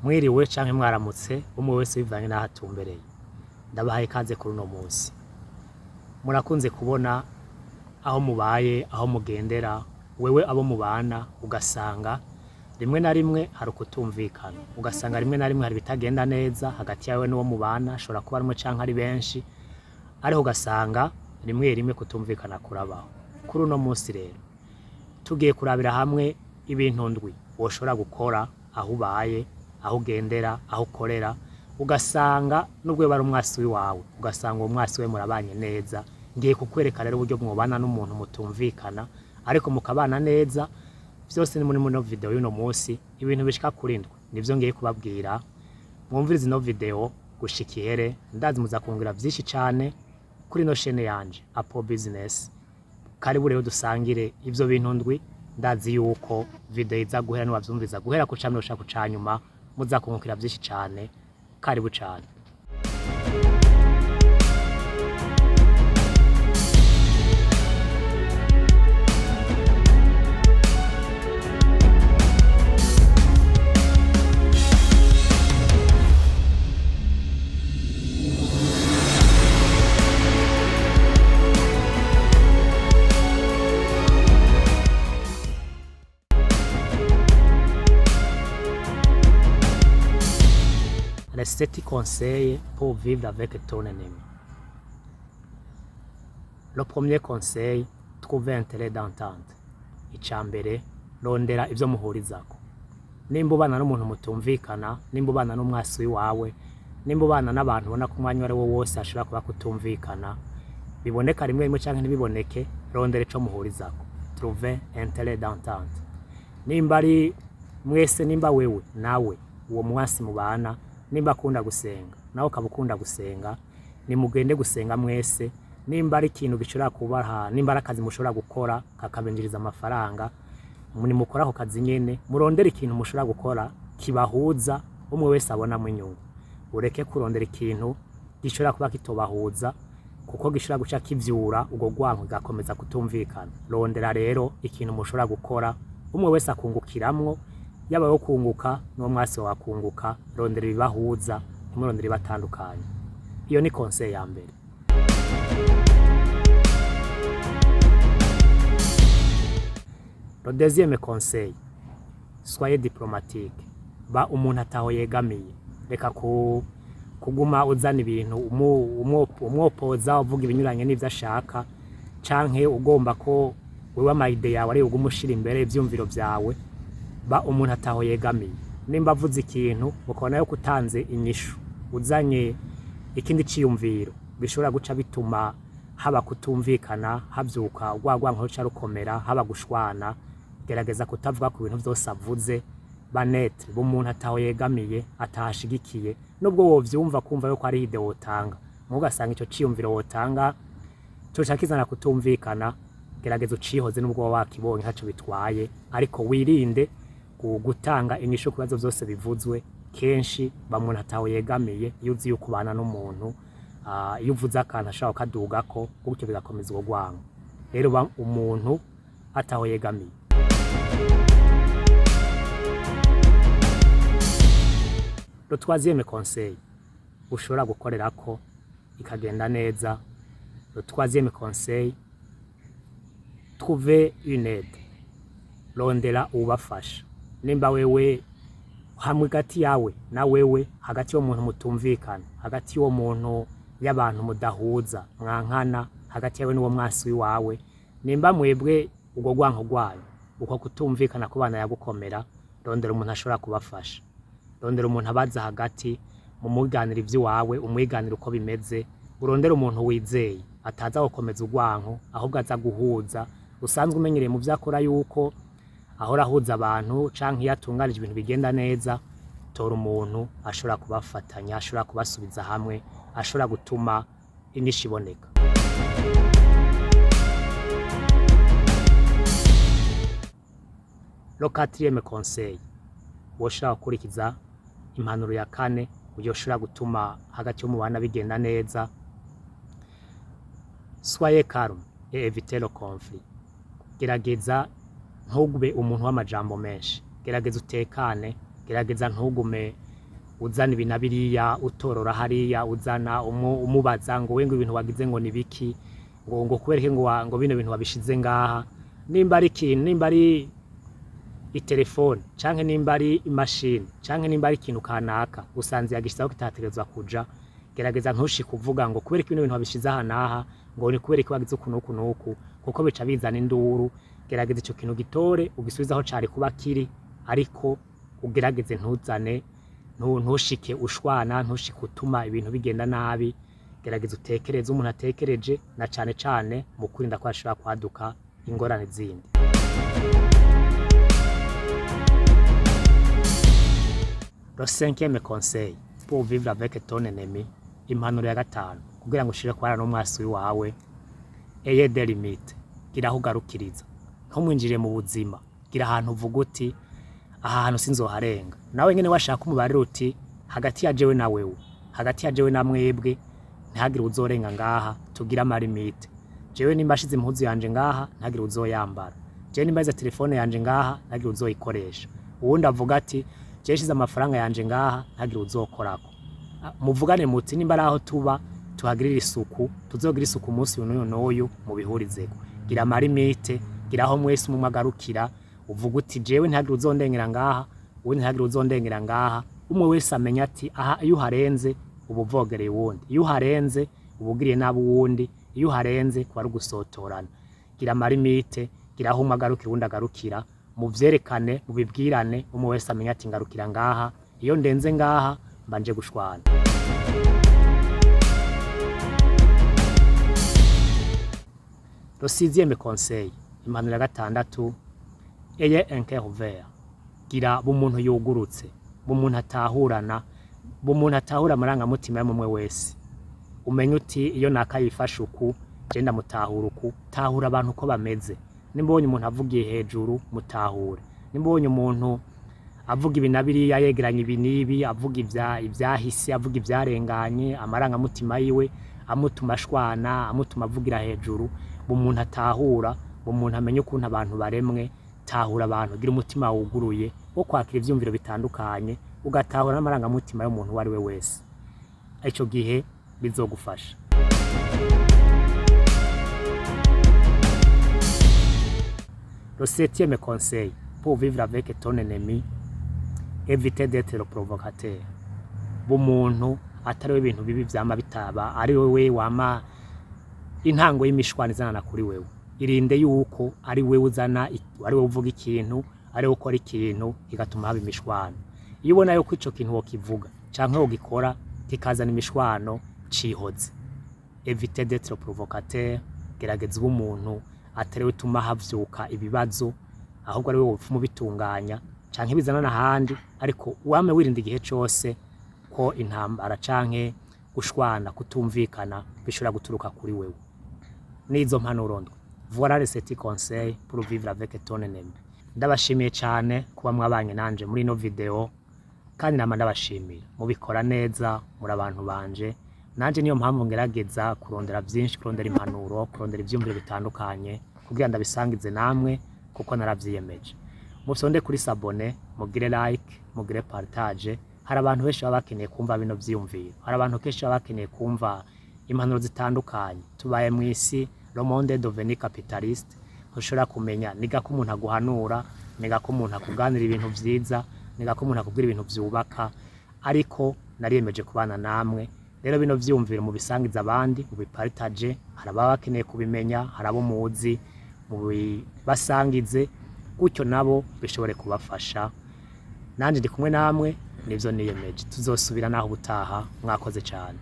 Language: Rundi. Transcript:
Mwiriwe canke mwaramutse, umwe wese bivanye n'aho atumbereye. Ndabahaye ikaze kuri uno munsi. Murakunze kubona aho mubaye, aho mugendera, wewe abo mubana, ugasanga rimwe na rimwe hari ukutumvikana, ugasanga rimwe na rimwe hari ibitagenda neza hagati yawe n'uwo mubana, ashobora kuba ari umwe canke ari benshi, ariko ugasanga rimwe rimwe kutumvikana kurabaho. Kuri uno munsi rero tugiye kurabira hamwe ibintu ndwi woshobora gukora aho ubaye, aho ugendera, aho ukorera, ugasanga nubwo yoba ari umwasi wawe, ugasanga uwo mwasi we murabanye neza. Ngiye kukwereka rero uburyo mwobana n'umuntu mutumvikana ariko mukabana neza. Vyose ni muri muno video y'uno munsi, ibintu bishika kuri ndwi nivyo ngiye kubabwira. Mwumvirize ino video gushika ihere, ndazi muza kungura vyinshi cane kuri ino chaîne yanje Apple Business. Karibu rero dusangire ivyo bintu ndwi. Ndazi yuko video iza guhera niwavyumviriza guhera ku cambere gushika ku canyuma, muza kungukira vyinshi cane. Karibu cane. Les sept conseils pour vivre avec ton ennemi. Le premier conseil, trouver un terrain d'entente. Ica mbere, rondera ivyo muhurizako. Nimba ubana n'umuntu mutumvikana, nimba ubana n'umwasi wawe, nimba ubana n'abantu ubona ko umwanya uwari wo wose hashobora kuba kutumvikana, biboneka rimwe rimwe canke ntibiboneke, rondera ico muhurizako. Trouver un terrain d'entente. Nimba ari mwese, nimba wewe nawe uwo mwasi mubana, nimba akunda gusenga nawe ukaba ukunda gusenga, nimugende gusenga mwese. Nimba ari ikintu gishobora kubaha, nimba ari akazi mushobora gukora kakabinjiriza amafaranga, nimukora ako kazi nyene. Murondere ikintu mushobora gukora kibahuza, umwe wese abonamwo inyungu. Ureke kurondera ikintu gishobora kuba kitobahuza, kuko gishobora guca kivyura urwo rwanko, kigakomeza kutumvikana. Rondera rero ikintu mushobora gukora umwe wese akungukiramwo, yaba wo kunguka n'uwo mwasi wawe akunguka. Rondera ibibahuza, ntimurondere ibibatandukanya. Iyo ni conseil ya mbere. Le deuxième conseil, soyez diplomatique. Ba umuntu ataho yegamiye. Reka kuguma uzana ibintu umwopoza, uvuga ibinyuranye n'ivyo ashaka, canke ugomba ko wewe ama idées yawe ari uguma ushira imbere ivyumviro vyawe. Ba umuntu ataho yegamiye. Nimba avuze ikintu ukabona yuko utanze inyishu, uzanye ikindi ciyumviro, bishobora guca bituma haba kutumvikana, havyuka rwa rwanko ruca rukomera, haba gushwana, gerageza kutavuga ku bintu vyose avuze. Ba neutre, ba umuntu ataho yegamiye, atahashigikiye. Nubwo wovyumva, kumva yuko ari idée wotanga, mugasanga ico ciyumviro wotanga coca kizana kutumvikana, gerageza ucihoze. Nubwo woba wakibonye, ntaco bitwaye, ariko wirinde gutanga inyishu ku bibazo vyose bivuzwe kenshi. Ba umuntu ataho yegamiye. Iyo uzi yuko ubana n'umuntu, iyo uvuze akantu ashobora kukadugako, gutyo bigakomeza urwo rwanko. Rero ba umuntu ataho yegamiye. Le troisième conseil ushobora gukorerako ikagenda neza, le troisième conseil, trouver une aide. Rondera uwubafasha. Nimba wewe hamwe hagati yawe na wewe, hagati y'uwo muntu mutumvikana, hagati y'uwo muntu y'abantu mudahuza, mwankana, hagati yawe n'uwo mwasi wawe, nimba mwebwe urwo rwanko rwanyu, uko kutumvikana kubana yagukomera, rondera umuntu ashobora kubafasha. Rondera umuntu abaza hagati, mumuganira ivy'iwawe, umwiganira uko bimeze. Urondere umuntu wizeye, ataza gukomeza urwanko, ahubwo aza guhuza, usanzwe umenyereye mu vyo akora yuko ahora ahuza abantu, canke iyo atunganije ibintu bigenda neza. Tora umuntu ashobora kubafatanya, ashobora kubasubiza hamwe, ashobora gutuma inyishu iboneka. Le quatrième conseil woshobora gukurikiza, impanuro ya kane yoshobora gutuma hagati y'umubana bigenda neza, soyez calme et évitez le conflit. Gerageza ntugube umuntu w'amajambo menshi. Gerageza utekane, gerageza ntugume. Uzana ibi na biriya, utorora hariya, uzana umubaza ngo we, ngo ibintu wagize ngo ni biki, ngo kubereke ngo bino bintu wabishize ngaha. Nimba ari ikintu, nimba ari itelefone, canke nimba ari imashini, canke nimba ari ikintu kanaka usanze yagishizeho kitategerezwa kuja, gerageza ntushike uvuga ngo kubera ko bino bintu wabishize aha n'aha, ngo ni kubera ko wagize uku n'uku n'uku, kuko bica bizana induru. Gerageza ico kintu gitore, ugisubize aho cari kuba kiri, ariko ugerageze ntuzane, ntushike ushwana, ntushike utuma ibintu bigenda nabi. Gerageza utekereze, umuntu atekereje, na cane cane mu kwirinda ko hashobora kwaduka ingorane zindi. Le cinquième conseil pour vivre avec ton ennemi, impanuro ya gatanu kugira ngo ushire kubana n'umwasi wawe: ayez des limites, gira aho ugarukiriza, ntumwinjire mu buzima. Gira ahantu uvuga uti: "Aha hantu sinzoharenga." Nawe nyene washaka umubarira uti: "Hagati ya jewe na wewe, hagati ya jewe na mwebwe, ntihagire uzorenga ngaha, tugire ama limites. Jewe nimba ashize impuzu yanje ngaha, ntihagire uzoyambara. Jewe nimba ashize telefone yanje ngaha, ntihagire uzoyikoresha." Uwundi avuga ati: "Jewe shize amafaranga yanje ngaha, ntihagire uzokorako." Muvugane muti: "Nimba ari aho tuba, tuhagirire isuku, tuzogira isuku umunsi uyu n'uyu n'uyu." Mubihurizeko, gira ama limites, gira aho mwese umwe agarukira, uvuga uti: "Jewe ntihagire uzondengera ngaha, uwundi ntihagire uzondengera ngaha." Umwe wese amenya ati: "Aha iyo uharenze uba uvogereye uwundi, iyo uharenze uba ugiriye nabi uwundi, iyo uharenze kuba ari ugusotorana." Gira ama limites, gira aho umwe agarukira, uwundi agarukira, muvyerekane, mubibwirane, umwe wese amenya ati: "Ngarukira ngaha, iyo ndenze ngaha mbanje gushwana." Le sixième conseil, impanuro ya gatandatu: ayez un cœur ouvert, gira bumuntu yugurutse, bumuntu atahurana, bumuntu atahura amarangamutima y'umwe wese. Umenye uti: "Iyo naka yifashe uku, je ndamutahura uku." Tahura abantu uko bameze. Nimba ubonye umuntu avugiye hejuru, mutahure. Nimba ubonye umuntu avuga ibi na biriya, yegeranya ibi n'ibi, avuga ivyahise, avuga ivyarenganye, amarangamutima yiwe amutuma ashwana, amutuma avugira hejuru, umuntu atahura, umuntu amenya ukuntu abantu baremwe. Tahura abantu, gira umutima wuguruye wo kwakira ivyumviro bitandukanye, ugatahura n'amarangamutima y'umuntu uwo ari we wese. Ico gihe bizogufasha. Le septième conseil pour vivre avec ton ennemi: éviter d'être le provocateur. Bumuntu atari we ibintu bibi vyama bitaba, ari wewe wama intango y'imishwano izanana kuri wewe. Irinde yuko ari wewe uzana, ari wewe uvuga ikintu, ari wewe ukora ikintu kigatuma haba imishwano. Iyo ubona yuko ico kintu wokivuga canke wogikora kikazana imishwano, cihoze. Éviter d'être provocateur. Gerageza ube umuntu atari we utuma havyuka ibibazo, ahubwo ari we wopfuma ubitunganya canke bizanana ahandi, ariko wame wirinda igihe cose ko intambara canke gushwana, kutumvikana bishobora guturuka kuri wewe. Nizo mpanuro ndwi. Voilà les sept conseils pour vivre avec ton ennemi. Ndabashimiye cyane kuba mwabanye nanje muri ino video, kandi nama ndabashimira, mubikora neza, muri abantu banje. Nanje niyo mpamvu ngerageza kurondera byinshi, kurondera impanuro, kurondera ivyumviro bitandukanye kugira ndabisangize namwe, kuko naravyiyemeje. Mufyonde kuri s'abonner, mugire like, mugire partage. Hari abantu benshi baba bakeneye kumva bino vyiyumviro, hari abantu kenshi baba bakeneye kumva impanuro zitandukanye. Tubaye mu isi, le monde est devenu capitaliste. Ntushobora kumenya niga ko umuntu aguhanura, niga ko umuntu akuganira ibintu vyiza, niga ko umuntu akubwira ibintu vyubaka. Ariko nariyemeje kubana namwe. Rero bino vyiyumviro mubisangize abandi, mubipartage. Hari ababa bakeneye kubimenya, hari abo muzi, mubibasangize gutyo nabo bishobore kubafasha. Nanje ndi kumwe namwe, nivyo niyemeje. Tuzosubira naho ubutaha. Mwakoze cyane.